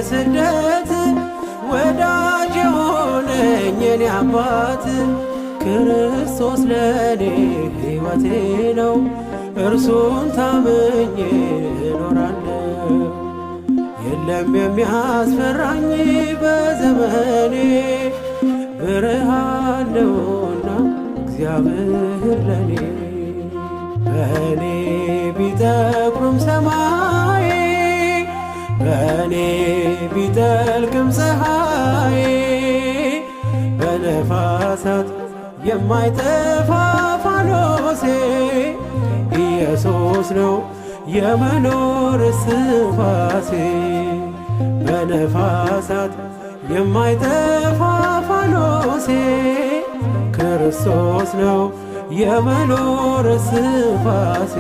በስደት ወዳጅ የሆነኝ የኔ አባት ክርስቶስ ለኔ ሕይወቴ ነው፣ እርሱን ታምኜ እኖራለሁ። የለም የሚያስፈራኝ በዘመኔ፣ ብርሃን ነውና እግዚአብሔር ለኔ። በእኔ ቢጠቁርም ሰማይ፣ በእኔ ቢጠልቅም ፀሐይ፣ በነፋሳት የማይጠፋ ፋኖሴ ኢየሱስ ነው የመኖር እስትንፋሴ። በነፋሳት የማይጠፋ ፋኖሴ ክርስቶስ ነው የመኖር እስትንፋሴ።